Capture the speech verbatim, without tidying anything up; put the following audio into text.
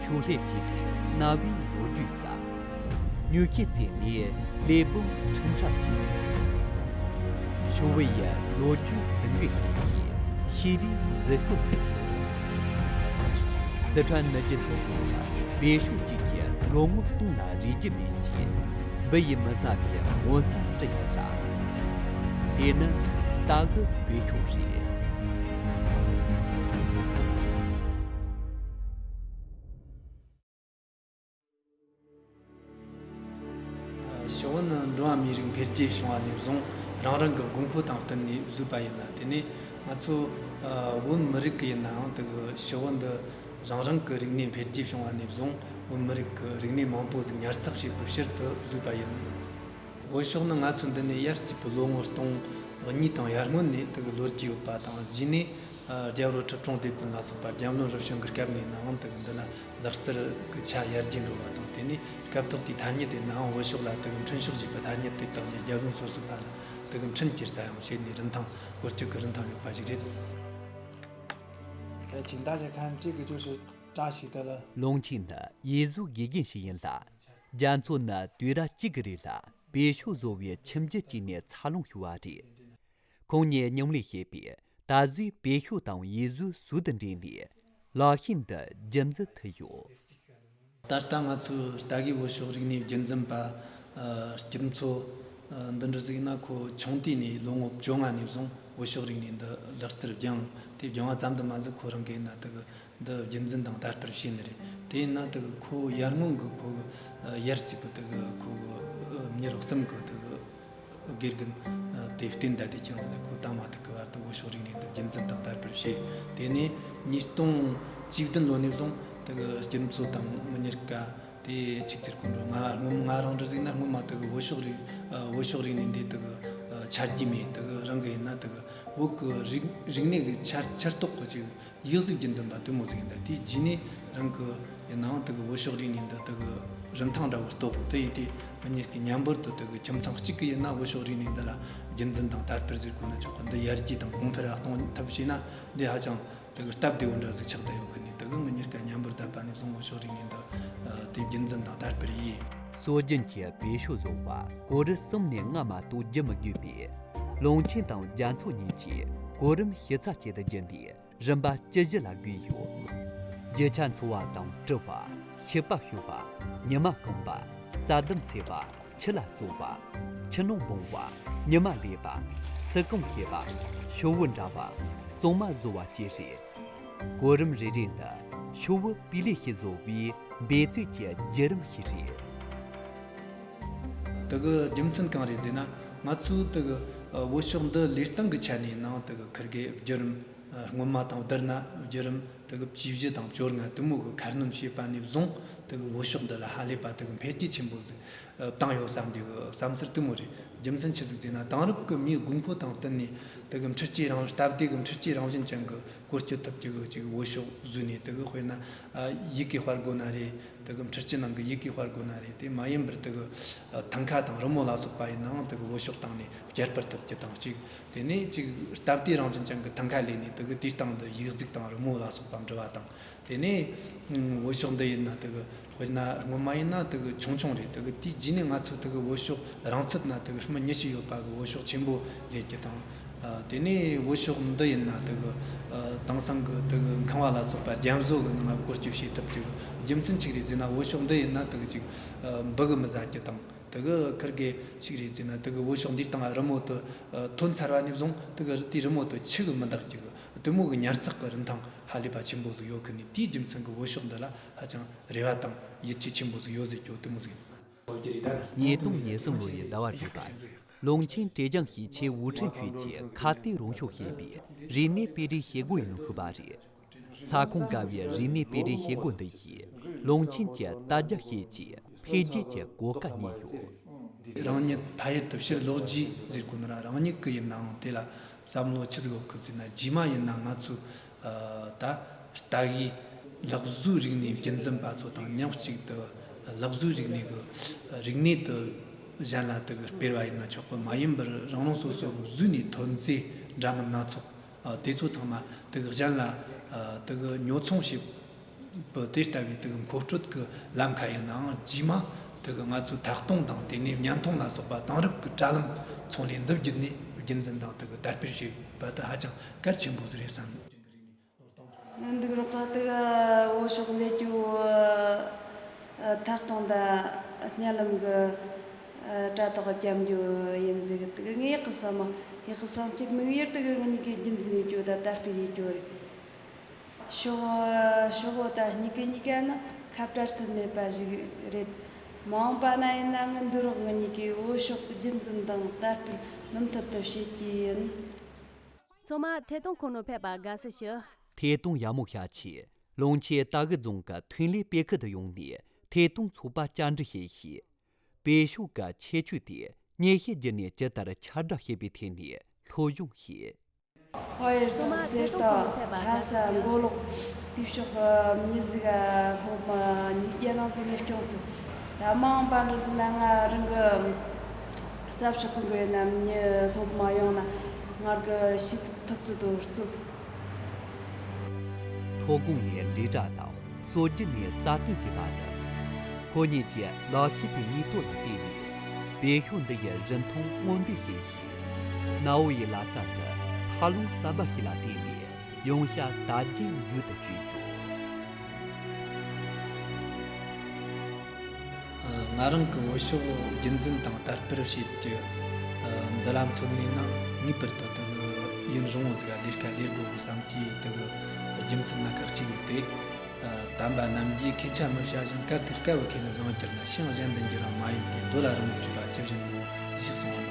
ཆུ་ལྷེབ་ཀྱི་ལྷས་རྣ་བའི་ལོ་རྒྱུས་ཟ། ཉོ་ཁྱི་བཙལ་ནས་ལས་བུམ་ཁྲི་ཕྲག་བཞི། ཞོ་བོ་ཡི་ལོ་རྒྱུས་ཟིན་གི་ཤེས་ཤེས་ཤེས་རིག་འཛི་ཤོག་ཐུག་ཡོད། སི་ཁྲོན་ནུབ་རྒྱུད་ཐོག་ཡོད་པའི་བེ་ཤུ་གཅིག་གི་ལོ་ངོ་སྟོང་ལ་རིས་རྒྱུ་མེད་ཀྱི་བུ་ཡིས་མི་ཟ་བའི་ངོ་མཚར་བྲིས་ཡོད་ལ། དེ་ནི་ད་གི་བེ་ཤུ་རེད། ཞི་བོ་ནི་འགྲོ་བ་མིའི་རིགས་འཕེལ་རྒྱས་བྱུང་བ་ནས་བཟུང་རང་རང་གི་དགོས་མཁོ་དང་བསྟུན་ནས་བཟོས་པ་ཡིན་ལ། དེ་ནས་ང་ཚོ་ཨ་བོད་མི་རིགས་ཀྱི་ཡིན་ནའང་དེ་གི་ཞི་བོ་འདི་རང་རང་གི་རིག་གནས་འཕེལ་རྒྱས་བྱུང་བ་ནས་བཟུང་བོད་མི་རིགས་ཀྱི་རིག་གནས་མང་པོ་ཟིག་ཉར་ཚགས་བྱས་པའི་ཕྱིར་དུ་བཟོས་པ་ཡིན། བོད་ཤོག་ནི་ང་ཚོ་འདི་ནས་ཡར་བརྩིས་པའི་ལོ་ངོ་སྟོང་གཉིས་དང་ཡར་སྔོན་ནས་དེ་གི་ལོ་རྒྱུས་ཡོད་པ་དང་། རྗེས་ནས་ཨ་རྒྱལ་པོ་ཁྲི་སྲོང་ལྡེ་བཙན་ལ་སོགས་པ་རྒྱལ་བློན་རབ་བྱུང་གི་སྐབས་ནས་ནའང་དེ་གི་འདི་ལ་ལག་རྩལ་གྱི་ཆ་ཡར་རྒྱས་འགྲོ་བ་དང་། དེ་ནས་སྐབས་ཐོག་དེའི་ཐ་སྙད་དེ་ནའང་བོད་ཤོག་ལ་དེ་གི་འཕྲིན་ཤོག་ཅེས་པའི་ཐ་སྙད་དེ་བཏགས་ནས་རྒྱལ་བློན་སོ་སོའི་བར་ལ་དེ་གི་འཕྲིན་སྐྱེལ་ས་ཡང་བྱས་ནས་རིན་ཐང་བཀོལ་སྤྱོད་ཀྱི་རིན་ཐང་ཡོད་པ་ཞིག་རེད། 在请大家看这个，就是扎西德勒。 ལུང་ཆེན་ནི་ཡེ་ཟུའི་དགེ་རྒན་ཞིག་ཡིན་ལ། རྒྱ་མཚོ་ནི་དུས་རབས་གཅིག་གི་རིང་ལ་བེ་ཤུ་བཟོ་བའི་ཁྱིམ་རྒྱུད་ཅིག་ནས་འཚར་ལོངས་བྱུང་བ་རེད། ཁོང་ཉིད་མཉམ་ལས་བྱས་པས་ད་གཟོད་བེ་ཤུ་དང་ཡེ་ཟུའི་ཟོལ་དུ་འདྲེས་ནས་ལག་ཤེས་འདི་རྒྱུན་འཛིན་ཐུབ་ཡོད། ད་ལྟ་ང་ཚོའི་ལྟ་གི་བོད་ཤོག་རིག་གནས་རྒྱུན་འཛིན་པ་ཨ་སྐྱིད་མཚོ་ཨ་འདི་འདྲ་ཟིག་ཡིན་ན། ཁོ་ཆུང་དུས་ནས་ལོ་ངོ་བཅོ་ལྔ་ནས་བཟུང་བོད་ཤོག་རིག་གནས་འདི་ལག་རྩལ་སྦྱངས། དེ་སྦྱངས་པ་ཙམ་དུ་མ་ཟད་ཁོ་རང་གིས་ཡིན་ན་དེ་གི་འདི་རྒྱུན་འཛིན་དང་དར་སྤེལ་བྱས་ནི་རེད། དེ་ཡིན་ན་དེ་གི་ཁོ་ཡར་སྔོན་གི་ཁོ་གི་ཨ་ཡར་བརྩིས་པའི་དེ་གི་ཁོ་གི་ཨ་མྱི་རོ་གསུམ་གི་དེ་གི་དགེ་རྒན་ཨ་དེ་བསྟེན་ད་དེ་ཁྱེད་རང་ད་ཁོ་ད་མ་ཐུག་གི་བར་དུ་བོད་ཤོག་རིག་གནས་འདི་རྒྱུན་འཛིན་དང་དར་སྤེལ་བྱས། དེ་ནས་ཉིས་སྟོང་བཅུ་བདུན་ལོ་ནས་བཟུང་དེ་གི་སྐྱིད་མཚོ་དང་མི་ཉེར་ཀ་དེ་ཆིག་ཚེར་ཀུན་འགྲོ། ང་སྔོན་ང་རང་འདྲ་ཟིག་ན་སྔོན་མ་དེ་གི་བོད་ཤོག་རིག་ཨ་བོད་ཤོག་རིག་གནས་འདི་དེ་གི་ཨ་ཆ་རྒྱུས་མེད། དེ་གི་རང་གི་ཡིན་ན་དེ་གི་བོད་གི་རིག་རིག་གནས་གི་ཆར་ཆར་གཏོགས་གི་ཅིག་ཡིག་གཟུགས་རྒྱུན་འཛིན་པ་དེ་མོ་ཟིག་ཡིན། ད་དེའི་རྗེས་ནས་རང་གི་ཡིན་ནའང་དེ་གི་བོད་ཤོག་རིག་གནས་འདི་དེ་གི་རིན་ཐང་འདྲ་བོ་རྟོགས། དེ་ཡིན་དུས་མི་ཉེར་ཀ་མཉམ་པོར་དུ་དེ་གི་ཁྱིམ་ཚང་གཅིག་གི་ཡིན་ན་བོད་ཤོག་རིག་གནས་འདི་ལ་རྒྱུན་འཛིན་དང་དར་སྤེལ་ཟེར་དགོས་ན་ཆོག་གི། འདི་ཡར་རྒྱས་དང་གོང་འཕེལ་གཏོང་ཐབས་བྱས་ན་འདི་ཧ་ཅང་དེ་གི་སྟབས་བདེ་བོ་འདྲ་ཟིག་ཆགས་བསྡད་ཡོད་གི་ནི། དེ་གི་མི་ཉེར་ཀ་མཉམ་པོར་བསྡད་པ་ནས་བཟུང་བོད་ཤོག་རིག་གནས་འདི་ཨ་དེ་རྒྱུན་འཛིན་དང་དར་སྤེལ་ཡིན། སྲོལ་རྒྱུན་གྱི་བེད་སྤྱོད་བཟོ་བ་གོ་རིམ་གསུམ་ནས་ལྔ་མ་གཏོགས་བསྒྱུར་མི་དགོས་པས། ལུང་ཆེན་དང་རྒྱ་མཚོ་གཉིས་ཀྱིས་གོ་རིམ་ཞིབ་ཚགས་བྱེད་དུ་བསྒྱུར་ནས། རིམ་པ་བཅུ་བཞི་ལ་བགོས་ཡོད། རྒྱུ་ཆ་འཚོ་བ་དང་བཀྲུ་བ། ཞིག་པ་གཤོག་པ། ཉི་མ་སྐམ་པ། རྩྭ་ལྡུམ་བསྲེག་པ། ཆུ་ལ་བཙོག་པ། ཆུ་ནང་སྦང་བ། ཉི་མ་ལས་པ། སུ་གང་བྱེད་པ། ཤོག་བུ་འདྲ་བ། གཙང་མ་བཟོ་བ་བཅས་རེད། གོ་རིམ་རེ་རེ་ནི་ཤོག་བུ་སྤུས་ལེགས་ཤིག་བཟོ་བའི་འབད་རྩོལ་གྱི་བརྒྱུད་རིམ་ཞིག་རེད། དེ་གི་རྒྱུ་མཚན་གང་རེད་ཟེར་ན། ང་ཚོས་དེ་གི་ཨ་བོད་ཤོག་འདི་ལུས་སྟེང་གི་ཆ་ནས་ནང་དེ་གི་ཁིར་གི་བརྒྱུད་རིམ། ཨ་སྔོན་མ་དང་བསྡུར་ན་བརྒྱུད་རིམ་དེ་གི་བཅུ་བཞི་དང་བཅོ་ལྔ་དེ་མོ་གི་ཁ་སྣོན་བྱས་པ་ནས་བཟུང་དེ་གི་བོད་ཤོག་འདི་ལ་ཧ་ལས་པ་དེ་གི་འཕེལ་རྒྱས་ཆེན་པོ་ཟིག་ཨ་བཏང་ཡོད་བསམ་གི་བསམ་ཚུལ་དེ་མོ་རེད། རྒྱུ་མཚན་ཆི་ཟིག་ཟེར་ན། དེང་རབས་ཀྱི་མིའི་དགོས་མཁོ་དང་བསྟུན་ནས་དེ་གི་འཕྲུལ་ཆས་རང་སྟབས་བདེ་གི་འཕྲུལ་ཆས་རང་བཞིན་ཅན་གྱི་བཀོལ་སྤྱོད་ཐུབ་རྒྱུ་གི་ཅིག་བོད་ཤོག་བཟོས་ནས། དེ་གི་དཔེར་ན་ཨ་ཡི་གེ་དཔར་དགོས་ན་རེད། དེ་གི་འཕྲུལ་ཆས་ནང་གི་ཡི་གེ་དཔར་དགོས་ན་རེད། དེ་མ་ཡིན་པར་དེ་གི་ཨ་ཐང་ཀ་དང་རི་མོ་ལ་སོགས་པ་ཡིན་ནའང་དེ་གི་བོད་ཤོག་སྟེང་ནས་བསྐྱར་དཔར་ཐུབ་རྒྱུ་དང་གཅིག་དེ་ནས་ཅིག་སྟབས་བདེ་རང་བཞིན་ཅན་གྱི་ཐང་ཀ་ལས་ནས་དེ་གི་དེའི་སྟེང་དུ་ཡིག་གཟུགས་དང་རི་མོ་ལ་སོགས་པ་འབྲི་བ་དང་། དེ་ནས་ཨ་བོད་ཤོག་འདི་ཡིན་ན་དེ་གི་དཔེར་ན་སྔོན་མ་ཡིན་ན་དེ་གི་ཆུང་ཆུང་རེད། དེ་གི་དེའི་རྗེས་ནས་ང་ཚོས་དེ་གི་བོད་ཤོག་རིང་ཚད་ན་དེ་གི་སྨི་ཉི་ཤུ་ཡོད་པ་གི་བོད་ཤོག་ཆེན་པོ་ལས་རྒྱུ་དང་། ཨ་དེ་ནས་བོད་ཤོག་འདི་ཡིན་ན་དེ་གི་ཨ་དེང་སང་གི་དེ་གི་ཁང་བ་ལ་སོགས་པ་རྒྱ་བཟོ་གི་ནང་ང་བཀོལ་སྤྱོད་བྱེད་ཐུབ་རྒྱུ་གི་རྒྱུ་མཚན་ཆི་རེད་ཟེར་ན། བོད་ཤོག་འདི་ཡིན་ན་དེ་གི་ཅིག་ཨ་འབུ་གི་མི་ཟ་རྒྱུ་དང་། དེ་གི་ཁིར་གི་ཆི་རེད་ཟེར་ན། དེ་གི་བོད་ཤོག་འདིའི་སྟེང་རི་མོ་དེ་ཨ་ཐོན་ཚར་བ་ནས་བཟུང་དེ་གི་དེའི་རི་མོ་དེ་ཆུ་གི་མི་འདག་རྒྱུ་གི་དེ་མོ་གི་ཉར་ཚགས་གི་རིན་ཐང་ཧ་ལས་པ་ཆེན་པོ་ཟིག་ཡོད་གི་ནི། དེའི་རྒྱུ་མཚན་གི་བོད་ཤོག་འདི་ལ་ཧ་ཅང་རེ་བ་དང་ཡིད་ཆེས་ཆེན་པོ་ཟིག་ཡོད་ཟེར་རྒྱུ་དེ་མོ་ཟིག་ཡིན། ཉིས་སྟོང་ཉེར་གསུམ་ལོ་ཡི་ཟླ་བ་དྲུག་པར་ལུང་ཆེན་ཀྲེ་ཅང་ཞིང་ཆེན་ཝུའུ་ཁྲིན་ཆུས་ཀྱི་ཁ་གཏད་རང་སྐྱོང་ཞེས་པའི་རིག་གནས་སྤེལ་རེས་བྱེད་སྒོ་ཡིན་ནོ་ཞུས་པ་རེད། ས་ཁོངས་བཀལ་བའི་རིག་གནས་སྤེལ་རེས་བྱེད་སྒོ་འདི་ཡིས་ལུང་ཆེན་གྱི་དར་རྒྱས་བྱེད་ཀྱི་འཕེལ་རྒྱས་ཀྱི་གོ་སྐབས་རྙེད་ཡོད། རང་ཉིད་ཕ་ཡུལ་དུ་ཕྱིར་ལོག་རྗེས་ཟེར་དགོས་ན་ར། རང་ཉིད་ཀྱི་ཡིན་ནའང་དེ་ལ་བསམ་བློ་ཆི་ཟིག་ཡོད་གི་ཟེར་ན། རྗེས་མ་ཡིན་ན་ང་ཚོས་ཨ་ད་ལྟ་གི་ལག་བཟོའི་རིག་གནས་རྒྱུན་འཛིན་པ་ཚོ་དང་མཉམ་གཅིག་ཏུ་ལག་བཟོའི་རིག་གནས་ཀྱི་རིག་གནས་དེ་གཞན་ལ་དེ་གི་སྤེལ་བ་ཡིན་ན་ཆོག་གི། མ་ཡིན་པར་རང་རང་སོ་སོ་གི་བཟོས་ནས་ཐོན་རྫས་འདྲ་མིན་སྣ་ཚོགས་ཨ་དེ་ཚོ་ཚང་མ་དེ་གི་གཞན་ལ་ཨ་དེ་གི་ཉོ་ཚོང་བྱེད་ བུ་དེ་ལྟ་བུའི་དེ་གི་མཁོ་སྤྲོད་ཀྱི་ལམ་ཁ་ཡིན་ནའང་རྗེས་མ་དེ་གི་ང་ཚོའི་ཐད་གཏོང་དང་དེ་ནས་བརྙན་ཐུང་ལ་སོགས་པ་དེང་རབས་ཀྱི་དྲ་ལམ་ཚོང་ལས་འདི་བརྒྱུད་ནས་རྒྱུན་འཛིན་དང་དེ་གི་དར་སྤེལ་བྱེད་པ་དེ་ཧ་ཅང་གལ་ཆེན་པོ་ཟིག་རེད་བསམ། ངའི་འདུག་རོགས་ཁ་དེ་གི་བོད་ཤོག་ལས་རྒྱུ་ཐད་གཏོང་དང་བརྙན་ལམ་གི་དྲ་ཐོག་རྒྱབ་རྒྱུ་ཡིན་ཟིག་དེ་གི་ངས་ཡག་གི་བསམ། ཡག་གི་བསམ་གྱི་དམིགས་ཡུལ་དེ་གི་ངེད་གཉིས་ཀྱི་རྒྱུན་འཛིན་ཡེད་རྒྱུ་དང་དར་སྤེལ་ཡེད་རྒྱུ་རེད། ཤོག་ཤོག་བུ་དང་གཉིས་ཀ་གཉིས་ཀ་ནི་ཁ་བྲལ་ཐབས་མེད་པ་ཞིག་རེད། མ་འོངས་པ་ན་ཡིན་ན་ངའི་འདུག་རོགས་ངེད་གཉིས་ཀྱིས་བོད་ཤོག་རྒྱུན་འཛིན་དང་དར་སྤེལ་མུ་མཐུད་དུ་བྱེད་ཀྱི་ཡིན། ཚང་མ་ཐད་གཏོང་ཁང་ནང་ཕེབས་པར་དགའ་བསུ་ཞུ། ཐད་གཏོང་ཡག་མོ་བྱ་ཆེད། ལུང་ཆེ་སྟག་རི་རྫོང་གི་ཐོན་ལས་སྤེལ་ཁུལ་དུ་ཡོང་ནས་ཐད་གཏོང་ཚོགས་པ་བཅར་འདྲི་བྱས་ཤིང་། བོད་ཤོག་གི་ཁྱད་ཆོས་དེ་མཉེན་ཆས་བརྒྱུད་ནས་ཇི་ལྟར་ཁྱབ་བསྒྲགས་བྱེད་པའི་ཐད་ནས་སློབ་སྦྱོང་བྱས། ཧོ་ཡེར་ཚང་མ་དང་གསེར་ཐད་གཏོང་ཁང་ནང་ཕེབས་པར་དགའ་བསུ་ཞུ། ལྷ་ས་མགོ་ལོག་དུས་ཕྱོགས་ཀྱི་མྱི་ཟིག་ག་སློབ་མ་གཉིས་བརྒྱ་ནང་ཚུད་ལས་སྐྱོང་སྲིད། ད་མ་འོངས་པ་འདྲ་ཟིག་ན་ང་རང་གི་ས་ཕྱོགས་གི་མགོ་ཡིན་ན་མྱི་སློབ་མ་ཡོང་ན་ང་གི་ཤེས་ཚད་ཐོབ་ཚད་དུ་བཙུགས། ཐོ་གོང་ནས་འབྲེལ་སྒྲ་དང་སྲོལ་རྒྱུན་ནས་གསར་གཏོད་ཀྱི་བར་དུ། ཁོ་གཉིས་ཀྱི་ལག་ཤེས་པའི་ནུས་སྟོབས་ལ་བརྟེན་ནས་བོད་ཤོག་འདི་ཡི་རིན་ཐང་སྔོག་འདོན་བྱས་ཤིང་། གནའ་བོ་ཡི་ལ་རྩྭ་འདི་ཐར་ལུང་ཟམ་པ་ཞིག་ལ་བརྟེན་ནས་ཡོངས་ཤར་དར་རྒྱས་མཇུག་ཏུ་བསྐྱོད་ཡོད། ང་རང་གི་བོད་ཤོག་རྒྱུན་འཛིན་དང་དར་སྤེལ་བྱེད་རྒྱུ་འདི་ལ་མཚོན་ནས་ན་ངེས་པར་དུ་དེ་གི་ཡུན་རིང་བོ་ཟིག་ལས་ཀ་ལས་དགོས་གི་བསམ་གྱི་དེ་གི་རྒྱུ་མཚན་ལ་ཁག་ཅིག་ཡོད་དེ། དམ་པ་རྣམས་ཀྱིས་མཁན་ཆ་མི་བྱ་ཞིང་གལ་ཏེ་དཀའ་བ་ཁེལ་ན་ལོངས་གྱུར་ན་ཤིང་གཞན་དུ་འགྱུར་བ་མ་ཡིན་ཏེ། འདོད་ལ་རི་མོ་བྲིས་པ་ཇི་བཞིན་ནོ་ཞེས་གསུངས་